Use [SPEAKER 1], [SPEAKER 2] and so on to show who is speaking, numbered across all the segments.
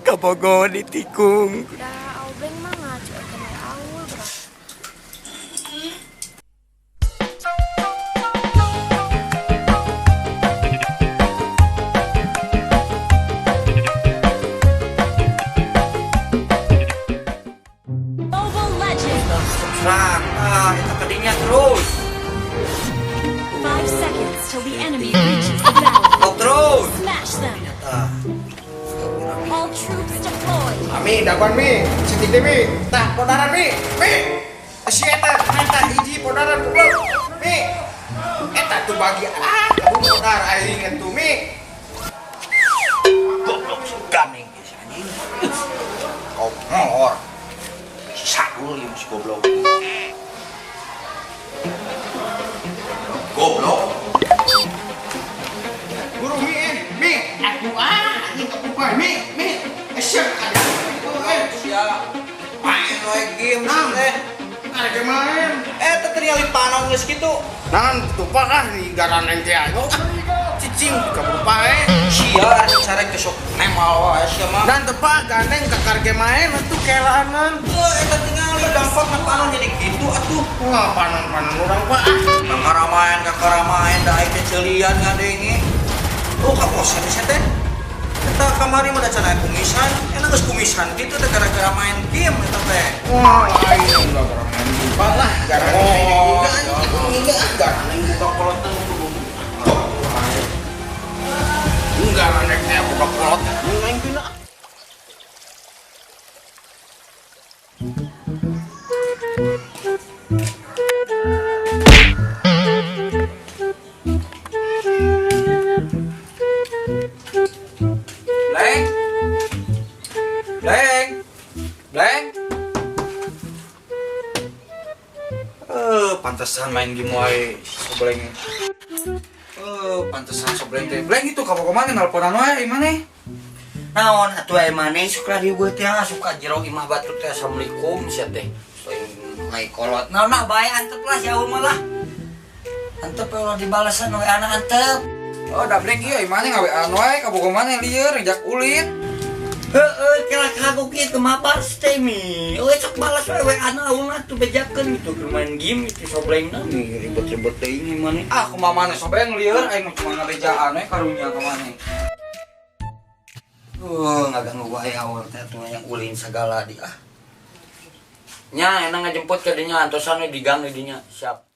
[SPEAKER 1] Kabogo ditikung.
[SPEAKER 2] Da Aubleng mah ngacuekeun we Aul geura.
[SPEAKER 3] Mobile Legends!
[SPEAKER 1] Serang, ah, eta kadinya terus.
[SPEAKER 3] 5 seconds till the enemy reaches the battle.
[SPEAKER 1] Kok terus.
[SPEAKER 3] Smash them!
[SPEAKER 1] Tah.
[SPEAKER 3] All troops deployed!
[SPEAKER 4] Ami, daguan mi, sitik deh mi. Tah, podaran mi, mi. Si eta, eta hiji podaran goblok. Mi. Eta tuh bagi ah, kamu podar aing atuh mi.
[SPEAKER 1] Goblok si gandeng geus anjing. Kau ngor. Sadul ieu si goblok. Goblok.
[SPEAKER 4] Buru mi eh, mi. Atuh ah, anjing kepukan mi, mi. Siap ada.
[SPEAKER 1] Sia. Main we game
[SPEAKER 4] Nah.
[SPEAKER 1] teh.
[SPEAKER 4] Ada main.
[SPEAKER 1] Eta tinggal panon geus kitu.
[SPEAKER 4] Nah, tuh ah di garaneng teh ayo. Cicing kabur pae.
[SPEAKER 1] Sia arek sarek teh sok nemal wae sia mah.
[SPEAKER 4] Dan tepak gandeng kakar ge main atuh kelahanan.
[SPEAKER 1] Heuh, eta tinggal dampak na panon jadi kitu atuh.
[SPEAKER 4] Wah, panon-panon urang pak.
[SPEAKER 1] Kakaramaen kakaramaen da aing teh ceulian ngadenge. Oh, kaposan sia teh. Eta kamari mah da can aya kumisan, enak geus kumisan kitu teh gara-gara main game eta teh.
[SPEAKER 4] Wah, lain enggak main buka lah, garaneng
[SPEAKER 1] Oh,
[SPEAKER 4] enggak enggak garaneng buka kolot teh. Enggak garaneng teh buka kolot. Aing pina.
[SPEAKER 1] Bleng. Bleng. Bleng. Pantesan main game wae si Sobleng. Pantesan Sobleng teh. Bleng itu ka mana nelponan wae maneh? Naon atuh aya maneh sok riweuh teh suka jero imah batur teh assalamualaikum sia teh. Soing ngai kolot. Naon nah bae antep lah si Aul mah lah. Antep ulah dibalesan we anak antep. Oh, da Bleng ieu maneh ngawean wae ka bogo maneh lieur rejak ulin. Heeh, kira kagok ieu kumaha teh mi. Euy sok balas we we anak Aul atuh bejakeun gitu keur main game itu Soblengna mi ribet-ribet teuing maneh. Ah, kumaha maneh Sobleng lieur aing mah cuma ngabejaan we karunya ka maneh. Ngaganggu wae Aul teh atuh yang ulin segala di ah. Nya enak ngajemput ka dinya antosan we di gang di dinya. Siap.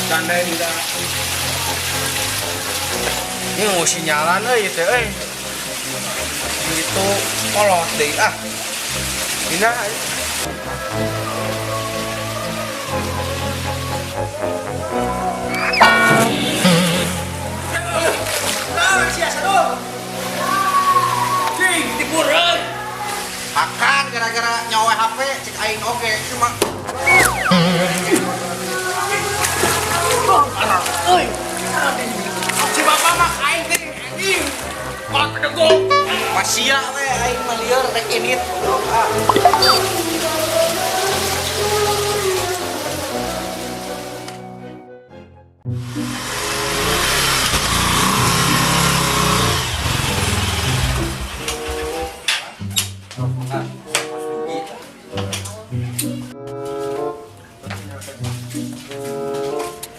[SPEAKER 4] Gandeng tidak. Ini mau sinyalan euy teh euy. Itu kolot deui ah. Dina. Nah, sia sadul. Cing, tipureun. Makan gara-gara nyawa HP cek aing oge cuma euy. Si bapak mah aing teh anjing. Kolot pedegong.
[SPEAKER 1] Masia we aing mah lieur rek init. Ah.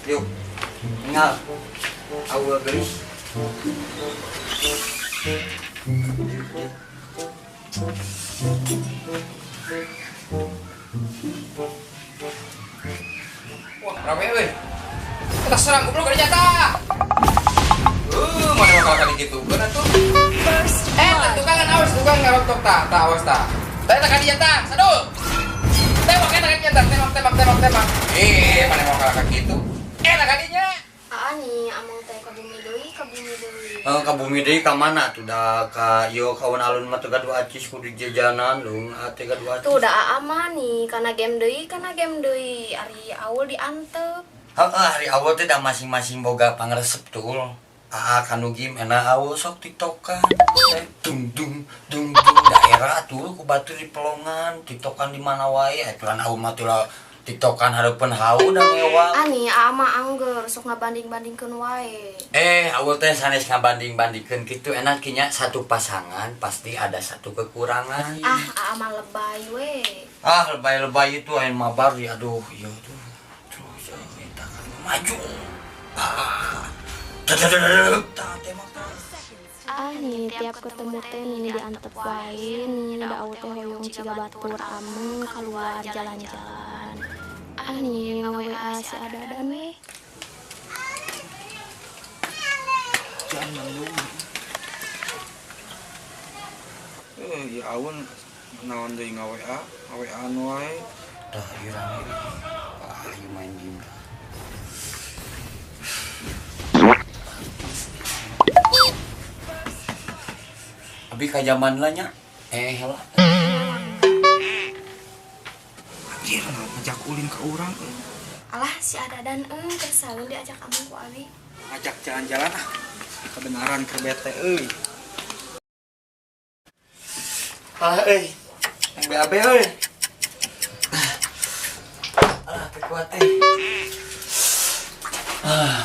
[SPEAKER 1] Yuk, tinggal. Awal gelis. Wah, rame euy. Kita serang goblok ada jatah. Mana bakal kali gitu. Bener tuh.
[SPEAKER 3] First blood!
[SPEAKER 4] Tukang awas tukang ngarontok ta, ta awas ta. Teh tak kali jatah, sadul. Tembak eta kali jatah, tembak tembak tembak tembak. Mana mau kalah gitu. Tak kalinya.
[SPEAKER 2] Aa nih, amang teh ka bumi deui, ka bumi deui.
[SPEAKER 1] Ka bumi deui ka mana tuh da ka ieu kawan alun mah teu gaduh acis kudu jajanan lung ate gaduh acis.
[SPEAKER 2] Tuh da aa mah nih, kana game deui, kana game deui. Ari Aul diantep.
[SPEAKER 1] Heeh, hari Aul teh da masing-masing boga pangaresep tuh. Aa kanu game enak Aul sok tiktokan. Teh dung dung dung dung daerah tuh ku batur di pelongan, tiktokan di mana wae. Aturan Aul mah tuh lah TikTokan hareupeun hau da ngewang.
[SPEAKER 2] Ani ama angger sok ngabanding-bandingkeun wae.
[SPEAKER 1] Awal teh sanes ngabanding-bandingkeun kitu enak nya satu pasangan pasti ada satu kekurangan.
[SPEAKER 2] Ah, ama lebay we.
[SPEAKER 1] Ah, lebay-lebay itu aing mabar ya aduh, iya tuh. Terus minta maju. Ah.
[SPEAKER 2] Ah, nih tiap ketemu teh nini diantep wae, nini da aul teh hoyong ciga batur ameng keluar jalan-jalan. Ah, nih ngawa si Adadan we.
[SPEAKER 4] Jangan lu. Ya aun naon deui ngawa, ngawaan wae.
[SPEAKER 1] Tah ieu rame. Ah, ieu main game. Abi ka zaman lah nya. Heula.
[SPEAKER 4] Anjir, ngajak ulin ke urang.
[SPEAKER 2] Alah si Adadan kersaeun diajak ameng ku abi.
[SPEAKER 4] Ngajak jalan-jalan ah. Kebenaran keur bete euy.
[SPEAKER 1] Ah euy. Yang BAB euy. Alah teu kuat euy. Ah.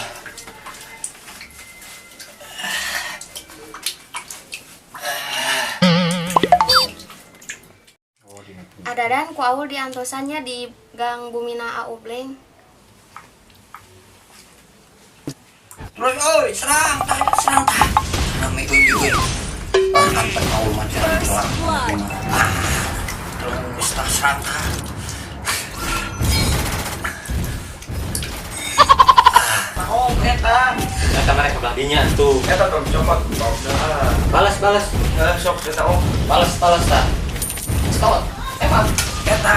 [SPEAKER 2] Adadan ku aul diantosannya di Gang Bumina A Ubleng.
[SPEAKER 1] Terus oi, serang tah, serang tah. Rame euy euy. Ah, antep aul mah jalan celak. Ah, terus tah serang tah.
[SPEAKER 5] Om eta. Eta mana kebelah dinya tuh.
[SPEAKER 4] Eta tong copot.
[SPEAKER 5] Balas balas.
[SPEAKER 4] Sok eta om.
[SPEAKER 5] Balas balas tah. Stop. Emang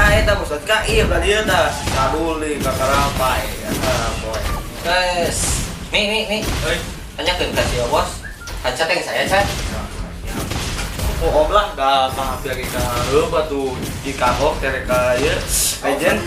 [SPEAKER 6] eta bos ka ieu belah dieu tah. Saduli ka karapai eta boy.
[SPEAKER 5] Guys. Mi.
[SPEAKER 6] Euy,
[SPEAKER 5] Tanyakeun ka si bos. Kaca teh saya can.
[SPEAKER 6] Oh, om lah da hampir lagi ka heup atuh di kagok tere ka ieu legend.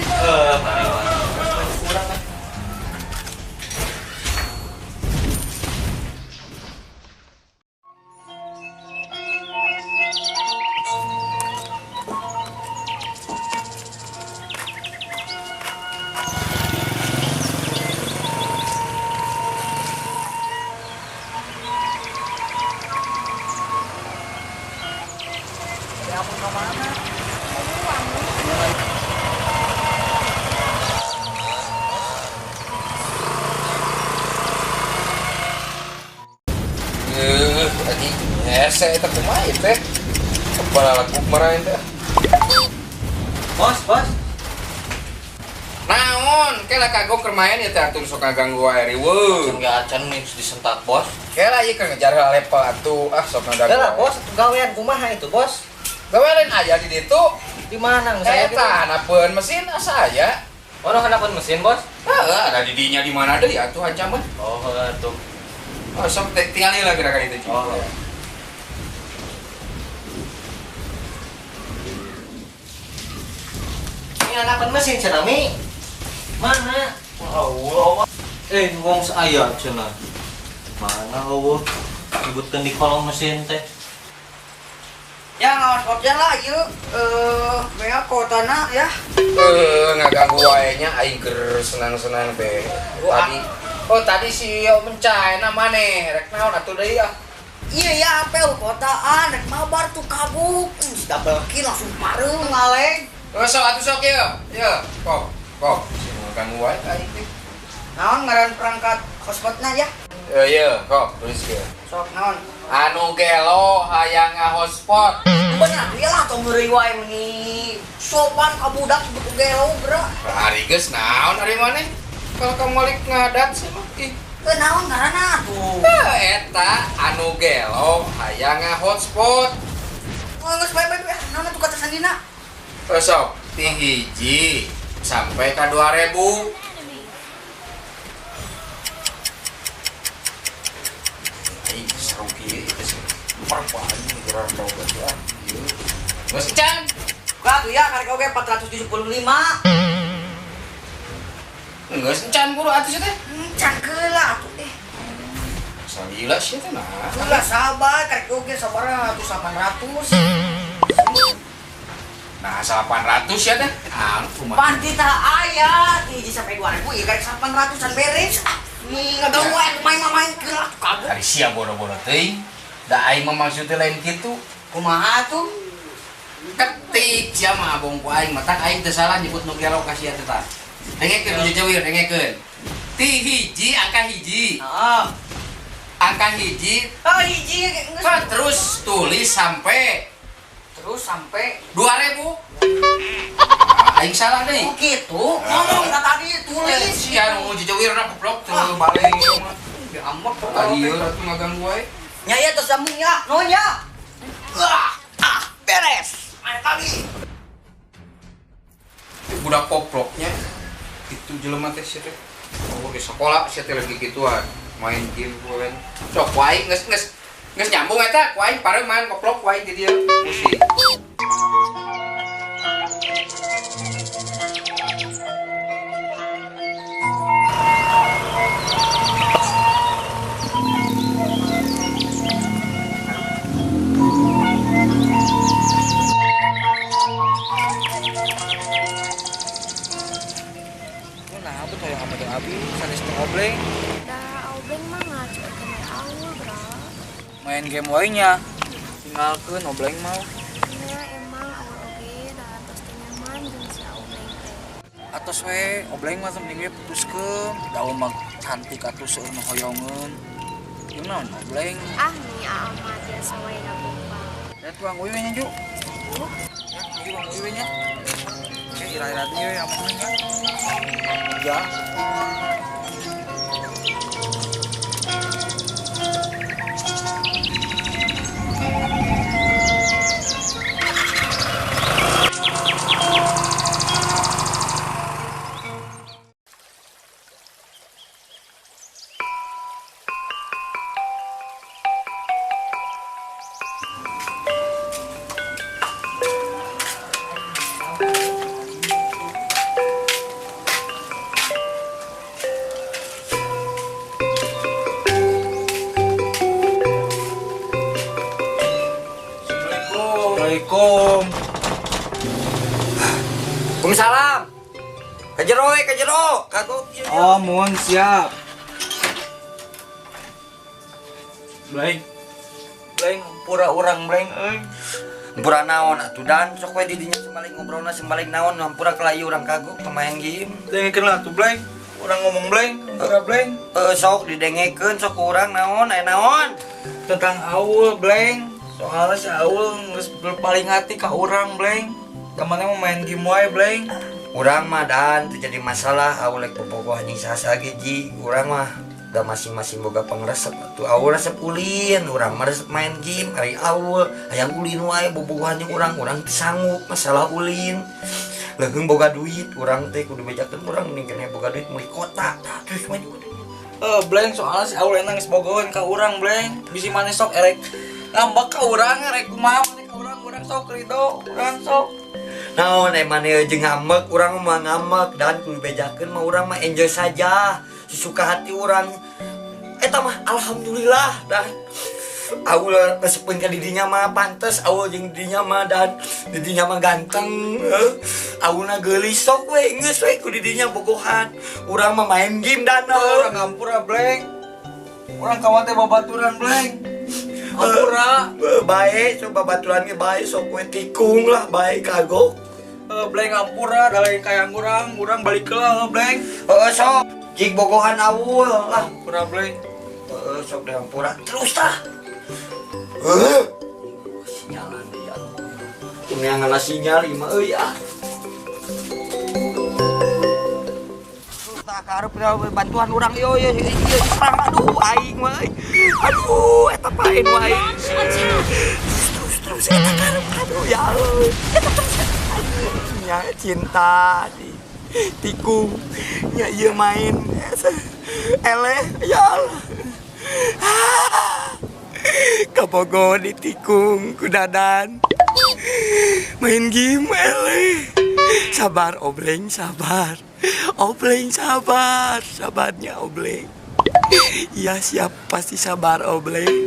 [SPEAKER 5] Kurang kan.
[SPEAKER 4] Anjing hese eta kumaha ieu teh? Kepala lagu marahin teh.
[SPEAKER 5] Bos, bos.
[SPEAKER 4] Naon, kela kagok keur main ieu teh atuh sok ngaganggu wae riweuh.
[SPEAKER 5] Acan ge acan nih disentak, bos.
[SPEAKER 4] Kela ieu keur ngejar level atuh, ah sok ngaganggu.
[SPEAKER 5] Lah, bos, gawean kumaha itu, bos?
[SPEAKER 4] Gawean aya di ditu.
[SPEAKER 5] Di mana saya
[SPEAKER 4] gitu? Eta hanapeun mesin asa aya.
[SPEAKER 5] Oh, hanapeun mesin, bos?
[SPEAKER 4] Heeh, ada di dinya di mana deui atuh ancaman.
[SPEAKER 5] Oh, atuh.
[SPEAKER 4] Oh, sok tinggalin lah gerakan itu.
[SPEAKER 5] Oh. Ini hanapeun mesin cenah, Mi. Mana?
[SPEAKER 6] Allah. Wong saya cenah. Mana eueuh? Nyebutkeun di kolong mesin teh.
[SPEAKER 1] Ya ngawas kopian lah ieu bea kotana ya.
[SPEAKER 4] Ngaganggu wae nya aing keur senang-senang be. Tadi oh tadi si Om China maneh rek naon atuh deui ah.
[SPEAKER 1] Iya ya apel kotaan rek mabar tuh kagok. Double kill langsung pareum ngaleng.
[SPEAKER 4] Sok atuh sok ieu. Ieu, kok. Kok si ngaganggu wae aing teh.
[SPEAKER 1] Naon ngaran perangkat hotspotna ya?
[SPEAKER 4] Iya, kok tulis kieu.
[SPEAKER 1] Sok naon?
[SPEAKER 4] Anu gelo hayang ngahotspot.
[SPEAKER 1] Bener ieu lah tong heureuy wae meni sopan ka budak sebut gelo geura.
[SPEAKER 4] Ari geus naon ari maneh? Kalau kamu malik ngadat sih mah ih.
[SPEAKER 1] Teu naon ngaranna atuh.
[SPEAKER 4] Eta anu gelo hayang ngahotspot.
[SPEAKER 1] Geus bae-bae naon atuh kata sandina?
[SPEAKER 4] Sok ti hiji sampai ka 2000. Aing seru kieu ieu sih. Perpaan geura bau batu ah. Geus can.
[SPEAKER 1] Ka tuh ya karek oge 475.
[SPEAKER 4] Geus encan buru atuh sia teh.
[SPEAKER 1] Encan keula atuh teh.
[SPEAKER 4] Salila sia teh nah.
[SPEAKER 1] Ulah sabar karek oge sabaraha atuh 800.
[SPEAKER 4] Nah, 800 ya teh. Ah, kumaha?
[SPEAKER 1] Pan kita aya ti hiji sampai 2000 ieu karek 800-an beres. Ah, ngaganggu wae main-main keun lah kagok.
[SPEAKER 4] Ari sia boro-boro teuing. Da aing mah maksudnya lain kitu.
[SPEAKER 1] Kumaha tuh?
[SPEAKER 4] Ketik sia mah abong ku aing, matak aing teu salah nyebut nu gelo ka sia teh tah. Dengekeun nu cewir, dengekeun. Ti hiji angka hiji.
[SPEAKER 1] Heeh.
[SPEAKER 4] Angka hiji.
[SPEAKER 1] Oh, hiji geus.
[SPEAKER 4] Terus tulis sampai
[SPEAKER 1] terus sampai
[SPEAKER 4] 2000. Nah, aing salah deui.
[SPEAKER 1] Oh gitu. Ngomong ka tadi tulis.
[SPEAKER 4] Sia nu jejewirna goblok teu balik.
[SPEAKER 1] Ya ambek
[SPEAKER 4] Tadi ieu atuh ngaganggu wae.
[SPEAKER 1] Nya ieu tos sambung nya. Nuhun nya. Ah, ah, beres. Mana kali?
[SPEAKER 4] Budak koploknya itu jelema teh sia teh. Oh, di sekolah sia teh lagi gituan, main game kuwen. Sok wae geus geus geus nyambung eta, ku aing pareuman koplok wae di dieu. Pusing.
[SPEAKER 6] Nah, apa tuh yang sama jeung abi sanes teu ngobleng.
[SPEAKER 2] Da Obleng mah ngacuekeun we Aul, bro.
[SPEAKER 6] Main game wae nya. Tinggalkeun obleng mah.
[SPEAKER 2] Nya emang Aul oge da tos teu nyaman jeung si Obleng teh.
[SPEAKER 6] Atos we obleng mah mending we putuskeun. Da Aul mah cantik atuh seueur nu hoyongeun. Ieu naon obleng?
[SPEAKER 2] Ah nih Aul mah biasa wae ngagombal.
[SPEAKER 6] Ya tuang we nya Ju. Ya, tuang we nya. Oke, ira-ira deui we amun nya. Ya. Assalamualaikum.
[SPEAKER 1] Waalaikumsalam. Ka jero we, ka jero. Kagok ieu.
[SPEAKER 6] Oh, mohon siap. Bleng. Bleng, pura urang bleng euy.
[SPEAKER 1] Hampura naon atuh dan sok we di dinya sembalik ngobrolna sembalik naon hampura kelayu urang kagok pemain game.
[SPEAKER 6] Dengekeun lah tuh bleng. Urang ngomong bleng, hampura bleng.
[SPEAKER 1] Sok didengekeun sok ku urang naon aya naon.
[SPEAKER 6] Tentang Aul bleng. Soalnya si Aul geus berpaling hati ka urang bleng. Kamana mau main game wae bleng.
[SPEAKER 1] Urang mah dan teu jadi masalah Aul rek bobogohan jeung saha ge ji. Urang mah da masing-masing boga pangresep atuh. Aul resep ulin, urang mah resep main game. Ari Aul hayang ulin wae bobogohan jeung urang, urang teu sanggup masalah ulin. Leuheung boga duit, urang teh kudu bejakeun urang mending keneh boga duit meuli kota. Tah terus maju kudu.
[SPEAKER 6] Bleng soalnya si Aul enak geus bogohan ka urang bleng. Bisi maneh sok erek ngambek ka urang erek kumaha maneh ka urang, urang sok ridho, urang sok.
[SPEAKER 1] Naon maneh jeung ngambek, urang mah ngambek dan kudu bejakeun mah urang mah enjoy saja. Sesuka hati urang. Eta mah alhamdulillah dan Aul resepeun ka didinya mah pantes, Aul jeung didinya mah dan didinya mah ganteng. Aulna geulis sok we geus we ku didinya bogohan. Urang mah main game dan
[SPEAKER 6] urang ngampura bleng. Urang kawan teh babaturan bleng. Ampura.
[SPEAKER 1] Bae sok babaturan ge bae sok we tikung lah bae kagok.
[SPEAKER 6] Bleng ampura da lain kayang urang, urang balik heula bleng.
[SPEAKER 1] Heeh sok jig bogohan Aul lah.
[SPEAKER 6] Ampura bleng.
[SPEAKER 1] Heeh sok deh ampura terus tah. Sinyalan dia. Ini yang ngalah sinyal ieu mah euy ah. Tak karep bantuan urang ieu ieu ieu perang aduh aing mah euy. Aduh eta paen wae. Terus terus eta karep aduh ya Allah. Eta terus nya cinta di tikung nya ieu main eleh ya Allah. Kabogo ditikung ku Dadan. Main game eleh. Sabar Obleng sabar. Obleng sabar, sabarnya Obleng. Iya siap pasti sabar Obleng.